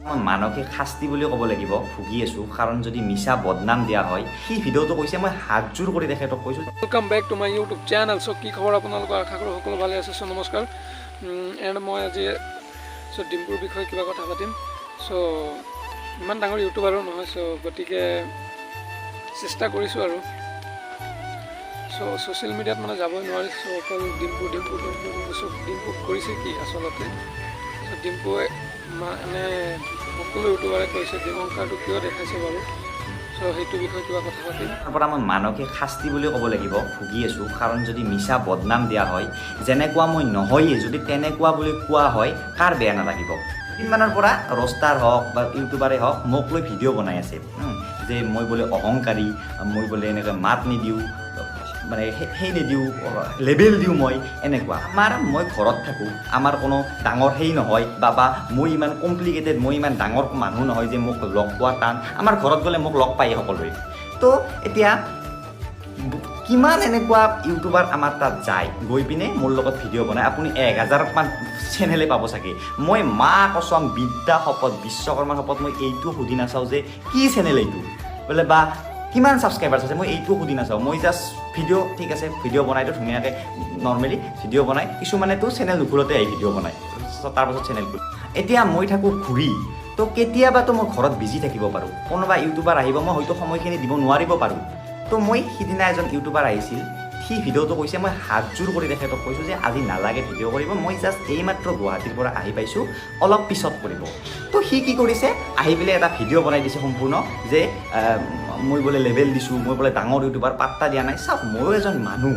মই মানসিক শাস্তি বুলি ক'ব লাগিব, ভুগি আছোঁ। কাৰণ যদি মিছা বদনাম দিয়া হয়, সেই ভিডিঅ'টো কৈছে, মই হাতযোৰ কৰি তেখেতক কৈছোঁ। Welcome back to my YouTube channel. So কি খবৰ আপোনালোকৰ? আশা কৰোঁ সকলো ভালে আছে। চ' নমস্কাৰ এণ্ড মই আজি ডিম্পুৰ বিষয়ে কিবা কথা পাতিম। চ' ইমান ডাঙৰ ইউটিউবাৰো নহয়, চ' গতিকে চেষ্টা কৰিছোঁ আৰু। চ' ছ'চিয়েল মিডিয়াত মানে যাবই নোৱাৰি। চ' অকল ডিম্পু, ডিম্পু, ডিম্পু, ডিম্পু। চ' ডিম্পুক কৰিছে কি আচলতে? চ' ডিম্পুৱে মানে সকলো ইউটিউবাৰে কৈছে, অহংকাৰটো কিয় দেখাইছে বাৰু? চ' সেইটো বিষয়ে কিবা কথা পাতিম। তাৰ পৰা মই মানসিক শাস্তি বুলি ক'ব লাগিব, ভুগি আছোঁ। কাৰণ যদি মিছা বদনাম দিয়া হয়, যেনেকুৱা মই নহয়েই যদি তেনেকুৱা বুলি কোৱা হয়, কাৰ বেয়া নালাগিব? কেইদিনমানৰ পৰা ৰষ্টাৰ হওক বা ইউটিউবাৰে হওক, মোক লৈ ভিডিঅ' বনাই আছে যে মই বোলে অহংকাৰী, মই বোলে এনেকৈ মাত নিদিওঁ, মানে সেই নিদিওঁ, লেবেল দিওঁ মই এনেকুৱা। আমাৰ মই ঘৰত থাকোঁ, আমাৰ কোনো ডাঙৰ সেই নহয় বা মই ইমান কমপ্লিকেটেড, মই ইমান ডাঙৰ মানুহ নহয় যে মোক লগ পোৱা টান। আমাৰ ঘৰত গ'লে মোক লগ পায় সকলোৱে। তো এতিয়া কিমান এনেকুৱা ইউটিউবাৰ আমাৰ তাত যায়, গৈ পিনে মোৰ লগত ভিডিঅ' বনায়। আপুনি 1000মান চেনেলে পাব চাগে। মই মা কচম, বিদ্যা শপত, বিশ্বকৰ্মাৰ শপত, মই এইটো সুধি নাচাওঁ যে কি চেনেল এইটো বোলে বা কিমান ছাবস্ক্ৰাইবাৰ্ছ আছে। মই এইটোও সুধি নাচাওঁ। মই জাষ্ট ভিডিঅ', ঠিক আছে, ভিডিঅ' বনাইতো ধুনীয়াকৈ নৰ্মেলি ভিডিঅ' বনায়। কিছুমানেতো চেনেল নুখোলোতে আহি ভিডিঅ' বনায়, তাৰপাছত চেনেল খোলে। এতিয়া মই থাকোঁ ঘূৰি, তো কেতিয়াবাতো মই ঘৰত বিজি থাকিব পাৰোঁ। কোনোবা ইউটিউবাৰ আহিব, মই হয়তো সময়খিনি দিব নোৱাৰিব পাৰোঁ। তো মই সিদিনা এজন ইউটিউবাৰ আহিছিল, সি ভিডিঅ'টো কৈছে, মই হাতযোৰ কৰি তেখেতক কৈছোঁ যে আজি নালাগে ভিডিঅ' কৰিব, মই জাষ্ট এইমাত্ৰ গুৱাহাটীৰ পৰা আহি পাইছোঁ, অলপ পিছত কৰিব। তো সি কি কৰিছে, আহি পেলাই এটা ভিডিঅ' বনাই দিছে সম্পূৰ্ণ যে মই বোলে লেবেল দিছোঁ, মই বোলে ডাঙৰ ইউটিউবাৰ, পাত্তা দিয়া নাই। চাওক, ময়ো এজন মানুহ।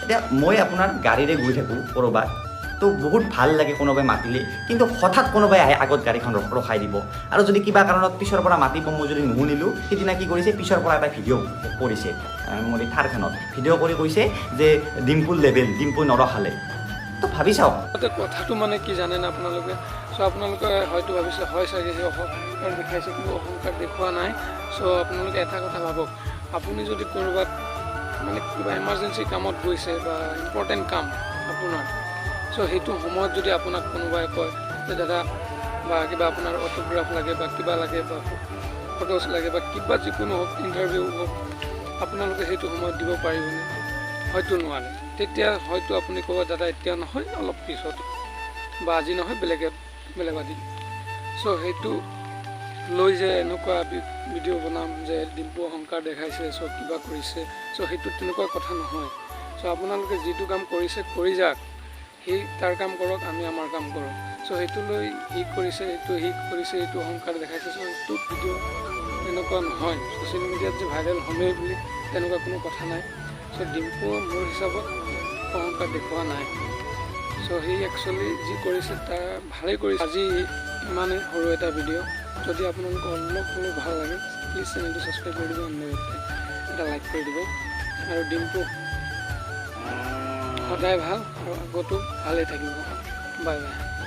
এতিয়া মই আপোনাৰ গাড়ীৰে গৈ থাকোঁ ক'ৰবাত, তো বহুত ভাল লাগে কোনোবাই মাতিলে। কিন্তু হঠাৎ কোনোবাই আহে, আগত গাড়ীখন ৰখাই দিব আৰু যদি কিবা কাৰণত পিছৰ পৰা মাতিব, মই যদি নুশুনিলোঁ। সিদিনা কি কৰিছে, পিছৰ পৰা এটা ভিডিঅ' কৰিছে, মোৰ এই থাৰখনত ভিডিঅ' কৰি কৈছে যে ডিম্পুৰ লেবেল, ডিম্পু নৰখালে। তো ভাবি চাওক। তাতে কথাটো মানে কি জানেনে আপোনালোকে? চ' আপোনালোকে হয়তো ভাবিছে, হয় চাগে সি অহংকাৰ দেখাইছে, কিন্তু অহংকাৰ দেখুওৱা নাই। চ' আপোনালোকে এটা কথা ভাবক, আপুনি যদি ক'ৰবাত মানে কিবা এমাৰ্জেঞ্চি কামত গৈছে বা ইম্পৰ্টেণ্ট কাম আপোনাৰ, চ' সেইটো সময়ত যদি আপোনাক কোনোবাই কয় যে দাদা বা কিবা আপোনাৰ অটোগ্ৰাফ লাগে বা কিবা লাগে বা ফটোজ লাগে বা কিবা যিকোনো হওক, ইণ্টাৰভিউ হওক, আপোনালোকে সেইটো সময়ত দিব পাৰিবনে? হয়তো নোৱাৰে। তেতিয়া হয়তো আপুনি ক'ব, দাদা, এতিয়া নহয়, অলপ পিছত বা আজি নহয়, বেলেগ এদিন। চ' সেইটো লৈ যে এনেকুৱা ভিডিঅ' বনাম যে ডিম্পু অহংকাৰ দেখাইছে, চ' কিবা কৰিছে, চ' সেইটো তেনেকুৱা কথা নহয়। চ' আপোনালোকে যিটো কাম কৰিছে কৰি যাওক, সি তাৰ কাম কৰক, আমি আমাৰ কাম কৰোঁ। চ' সেইটো লৈ সি কৰিছে এইটো, সি কৰিছে এইটো, অহংকাৰ দেখাইছে, চ' সেইটো ভিডিঅ' তেনেকুৱা নহয়। ছ'চিয়েল মিডিয়াত যে ভাইৰেল হ'মেই বুলি তেনেকুৱা কোনো কথা নাই। চ' ডিম্পু মোৰ হিচাপত অহংকাৰ দেখুওৱা নাই। চ' সি একচুৱেলি যি কৰিছে তাৰ ভালেই কৰিছে। আজি ইমানেই সৰু এটা ভিডিঅ'। যদি আপোনালোকৰ অলপ হ'লেও ভাল লাগে, প্লিজ চেনেলটো ছাবস্ক্ৰাইব কৰি দিব, লগতে এটা লাইক কৰি দিব। আৰু ডিম্পু সদায় ভাল আৰু আগতো ভালেই থাকিব। Bye bye.